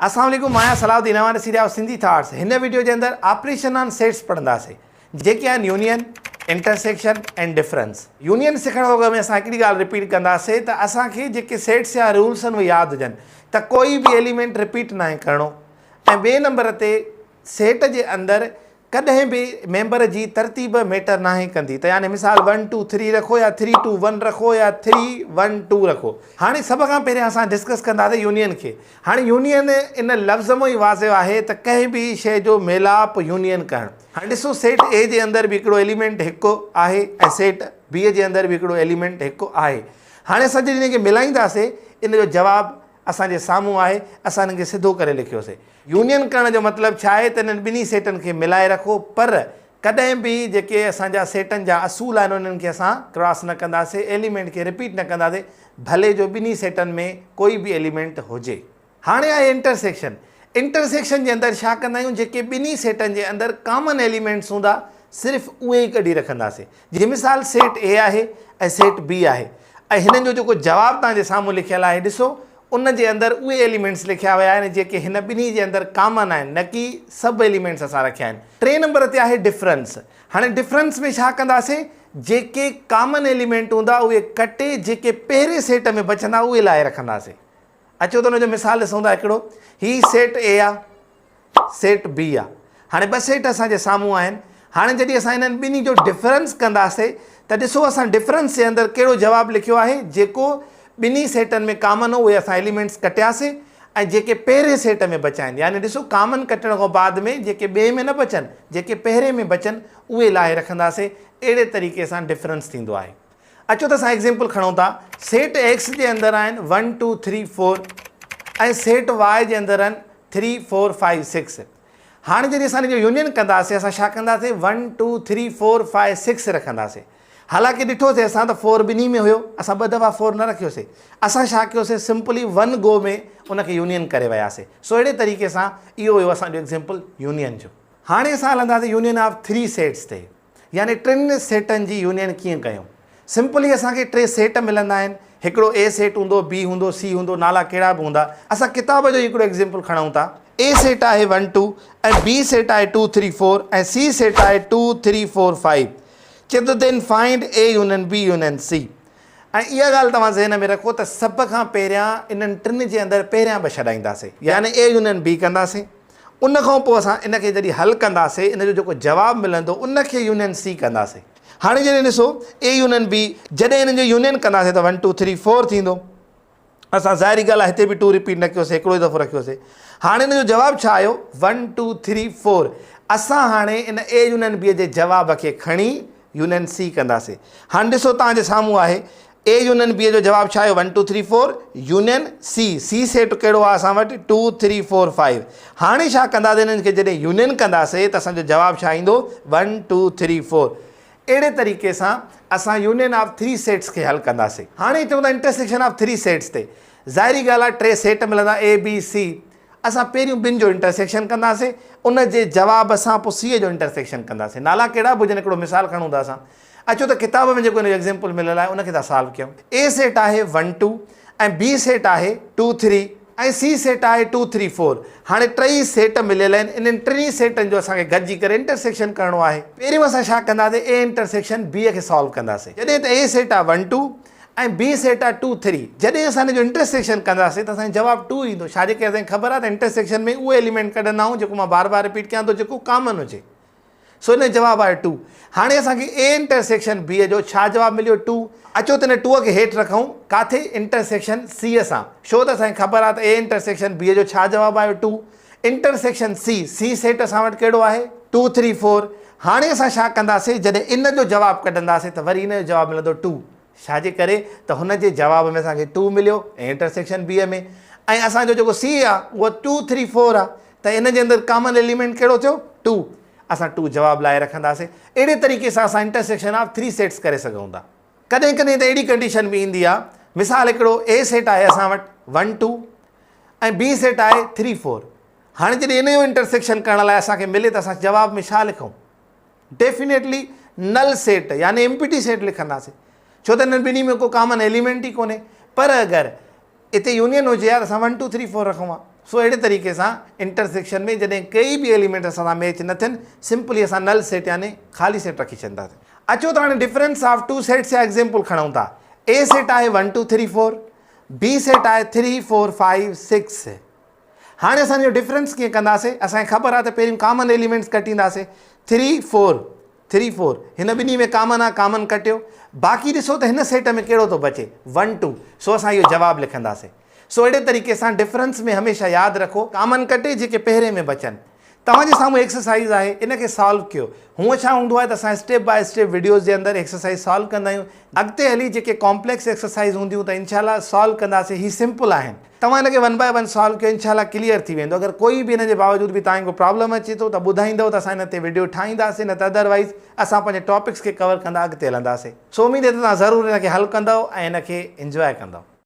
اسلام عليڪم مان آهيان صلاح الدين اوهان ڏسي رهيا آهيو سنڌي ٿاٽس هن وڊيو جي اندر آپريشن آن سيٽس پڙهنداسين جيڪي آهن يونين، انٽرسيڪشن ۽ ڊفرنس. يونين سکڻ کان اڳ ۾ اسان هڪڙي ڳالهه رپيٽ ڪنداسين ته اسان کي جيڪي سيٽس يا رولس آهن اهي ياد هجن ته ڪوئي به ايليمينٽ رپيٽ ناهي ڪرڻو ۽ ٻئي نمبر تي سيٽ جي اندر ڪڏهن به ميمبر جي ترتيب ميٽر ناهي ڪندي ته يعني مثال ون ٽو ٿري رکو يا ٿري ٽو ون رکو يا ٿري ون ٽو رکو. هاڻي سڀ کان پهريان اسان ڊسڪس ڪنداسين يونين کي. هاڻي يونين ان لفظ مان ئي واضح آهي ته ڪنهن به شيء جو ميلاپ يونين ڪرڻ. هاڻي ڏسو سيٽ اي جي اندر به هڪڙو ايليمينٽ هڪ آهي ۽ سيٽ بي جي اندر به هڪڙو ايليمينٽ هڪ آهي. هاڻي اسان جڏهن ان کي ملائينداسين ان جو جواب اسان جي سامهون آهي اسان ان کي سڌو ڪري لکيوسين. يونين ڪرڻ جو مطلب ڇا آهي ته انهن ٻنهي سيٽن کي ملائي رکو پر ڪڏهن به جيڪي اسان جا سيٽن جا اصول آهن انهن کي اسان ڪراس نه ڪنداسين ايليمينٽ کي رپيٽ نه ڪنداسين ڀلي جو ٻنهي سيٽن ۾ ڪوئي به ايليمينٽ هجي. هاڻي آهي انٽرسيڪشن. انٽرسيڪشن جي اندر ڇا ڪندا آهيون جيڪي ٻنهي سيٽن جي اندر ڪامن ايليمينٽس هوندا صرف اهي ئي ڪڍي رکنداسين. جيئن مثال سيٽ اي آهي ۽ سيٽ بي آهي ۽ هنن جو جيڪو جواب توهان جي سامهون لکيل آهي ڏسو ان جي اندر اهي ايليمينٽس لکيا ويا آهن جيڪي هن ٻنهي جي اندر ڪامن آهن نه ڪي سڀ ايليمينٽس اسان رکيا آهن. ٽئين نمبر تي آهي ڊفرنس. هاڻي ڊفرنس ۾ ڇا ڪنداسين جيڪي ڪامن ايليمينٽ هوندا اهي ڪٽي جيڪي پهرين سيٽ ۾ بچندا اهي لاهي رکنداسين. اچو ته ان جو مثال ڏسون ٿا هڪڙو هي سيٽ اي آ سيٽ بي آ. هاڻي ٻه سيٽ اسان جي سامهون آهن. هاڻي جڏهن اسان انهن ٻنهي جو ڊفرنس ڪنداسي ته ڏسو اسان ڊفرنس جي اندر ڪهڙو جواب لکيو آهي جيڪو ٻنهي سيٽن ۾ ڪامن هو اهي اسان ايليمينٽس ڪٽياسي ۽ جيڪي پهرين سيٽ ۾ بچا آهن يعني ڏسو ڪامن ڪٽڻ کان بعد ۾ جيڪي ٻئي ۾ نه بچن جيڪي پهرين ۾ بچن اهي لاهي رکنداسي اهڙي طريقي سان ڊفرنس ٿيندو آهي. اچو ته اسان ايگزيمپل کڻون ٿا سيٽ ايڪس جي اندر آهن one two three four ۽ set Y جي اندر آهن ٿري فور فائيو سڪس هاڻي جڏهن اسان ان جو يونين ڪنداسين اسان ڇا ڪنداسين one two three four five six رکنداسين حالانڪه ڏٺوسين اسان ته فور ٻنهي ۾ هيو اسان ٻه دفعا فور نه رکيوسين اسان ڇا ڪيوسين سمپلي ون گو ۾ ان کي يونين ڪري وياسين سو اهڙي طريقي سان اهو هيو اسان جو ايگزيمپل يونين جو هاڻي اسان هلنداسين يونين آف ٿري سيٽس تي يعني ٽن سيٽن جي يونين ڪيئن ڪيون؟ سمپلي اسان کي ٽي سيٽ ملندا آهن، هڪڙو اي سيٽ هوندو، بي هوندو، سي هوندو، نالا ڪهڙا به هوندا. اسان ڪتاب جو ئي هڪڙو ايگزيمپل کڻون ٿا. اي سيٽ آهي ون ٽو ۽ بي سيٽ آهي ٽو ٿري فور ۽ سي سيٽ آهي ٽو ٿري فور فائيو. چئي ٿو then find A union B union C. ۽ اها ڳالهه توهان ذهن ۾ رکو ته سڀ کان پهريان انهن ٽن جي اندر پهريان ٻه ڇڏائينداسين يعني اي يونين بي ڪنداسين. ان کان پوء اسان ان کي جڏهن حل ڪنداسين ان جو جيڪو جواب ملندو ان کي يونين سي ڪنداسين. هاڻي جڏهن ڏسو اي يونين بي جڏهن انهن جو يونين ڪنداسين ته ون ٽو ٿري فور ٿيندو. اسان ظاهري ڳالهه آهي هتي به ٽو رپيٽ نه ڪيوسين هڪڙو ئي دفعو رکيوسين. هاڻي ان جو جواب ڇا آيو ون ٽو ٿري فور. اسان هاڻي ان اي يونين بي جي جواب کي کڻي يونين سي ڪنداسين. هاڻي ڏسو توهان جي سامهون آهي اي يونين بي جو جواب ڇا آيو one two three four union C C set ڪهڙو آهي اسان وٽ ٽو ٿري فور فائيو هاڻي ڇا ڪنداسين انهن کي جڏهن يونين ڪنداسين ته اسان جو جواب ڇا ايندو ون ٽو ٿري فور اهڙي طريقي سان اسان يونين آف ٿري سيٽس کي حل ڪنداسين هاڻي چون ٿا انٽرسيڪشن آف ٿري سيٽس تي ظاهري ڳالهه آهي ٽي سيٽ ملندا اي بي سي اسان پهريون ٻن جو انٽرسيڪشن ڪنداسين ان جي جواب سان پوء سي جو انٽرسيڪشن ڪنداسين نالا ڪهڙا به هجن هڪڙو مثال کڻون ٿا اسان اچو ته ڪتاب ۾ جيڪو ان جو ايگزيمپل مليل آهي ان کي ٿا سالو ڪيون اي سيٽ آهي ون ٽو ۽ بي سيٽ آهي ٽو ٿري ۽ سي سيٽ آهي ٽو ٿري فور هاڻي ٽئي سيٽ مليل آهن انهن ٽنهي سيٽن جو اسان کي گڏجي ڪري انٽرسيڪشن ڪرڻو آهي پهريون اسان ڇا ڪنداسين اي انٽرسيڪشن بي کي سالو ڪنداسين جڏهن ته اي سيٽ آهي ون ٽو ۽ بي سيٽ آهي ٽو ٿري جڏهن اسان ان جو انٽرسيڪشن ڪنداسين ته اسان کي جواب ٽو ايندو ڇا جي ڪري اسان کي خبر آهي ته انٽرسيڪشن ۾ اهو ايليمينٽ ڪڍندا آهيون جيڪو مان بار بار رپيٽ ڪيان ٿو جيڪو ڪامن هجي سو ان جو جواب آهي ٽو. هاڻي اسان کي اي انٽرسيڪشن بي جو ڇا جواب مليو ٽو. اچو ته ان ٽو کي هيٺ رکون ڪاٿي انٽرسيڪشن سي سان ڇو ته اسان کي خبر آهي ته اي انٽرسيڪشن بي جو ڇا جواب آيو two. Intersection C C set اسان وٽ ڪهڙو آهي ٽو ٿري فور. هاڻي اسان ڇا ڪنداسين جڏهن ان جو جواب ڪڍنداسين ته وري ان جو جواب ملندو ٽو. ڇا جي ڪري ته هن جي جواب ۾ اسان کي ٽو مليو اي انٽرسيڪشن بي ۾ ۽ اسان جو جيڪو سي آهي اهو ٽو ٿري فور آهي ته ان جي اندر ڪامن ايليمينٽ ڪهڙو ٿيو ٽو اسان ٽو جواب لاهي رکنداسين اهڙي طريقي سان اسان انٽرسيڪشن آف ٿري سيٽس ڪري سگهون ٿا ڪڏهن ڪڏهن ته اهڙي ڪنڊيشن به ايندي آهي مثال هڪڙو اي سيٽ آهي اسان وٽ ون ٽو ۽ بي سيٽ آهي ٿري فور هاڻي جڏهن ان جو انٽرسيڪشن ڪرڻ لاء اسان کي ملي ته اسان جواب ۾ ڇا لکون ڊيفينيٽلي نل سيٽ يعني ايمپٽي سيٽ لکنداسين ڇو ته انهن ٻنهي ۾ ڪو ڪامن ايليمينٽ ئي ڪونهي پر اگر اتي يونين هجي ها ته اسان ون ٽو ٿري فور رکون ها. سو اهڙي طريقي سان انٽرسيڪشن ۾ جڏهن ڪي به ايليمينٽ اسان سان ميچ نه ٿين سمپلي اسان نل سيٽ يعني خالي سيٽ رکي ڇڏينداسين. اچو ته هاڻي ڊفرنس آف ٽو سيٽس جا ايگزيمپل کڻون ٿا. اي سيٽ آهي 1 2 3 4، بي سيٽ آهي 3 4 5 6. هاڻي اسان جو ڊفرنس ڪيئن ڪنداسين؟ اسان کي خبر آهي ته پهريون ڪامن ايليمينٽس ڪٽينداسين. 3 4 3 4 هن ٻنهي ۾ ڪامن آهي ڪامن ڪٽيو. باقي ڏسو ته هن سيٽ ۾ ڪهڙو ٿو بچي 1 2 سو اسان اهو جواب لکنداسين. سو اهڙي طريقي سان ڊفرنس ۾ هميشه ياد رکو ڪامن ڪٽي جيڪي پهرين ۾ بچن. توهان جي سامهون ايڪسرسائيز آهي ان کي سالو ڪيو. هونء ڇا هوندو آهي ته اسان اسٽيپ باء اسٽيپ وڊيوز جي اندر ايڪسرسائيز سالو ڪندا آهيون. اڳتي هلي جيڪي ڪامپليڪس ايڪسرسائيز هونديون ته انشاء الله سالو ڪنداسين هي سمپل آهن. توهان ان کي ون باء ون سالو ڪيو انشاء الله ڪليئر ٿي ويندو. اگر ڪوئي به ان جي باوجود به توهان کي ڪو پرابلم اچي ٿو ته ٻڌائيندو ته اسان ان تي وڊيو ٺاهينداسين نه ته ادروائيز اسان پنهنجي ٽاپڪس کي ڪور ڪندا اڳتي هلنداسين. سو اميد آهي ته توهان ضرور ان کي حل ڪندؤ ۽ ان کي انجواء ڪندؤ.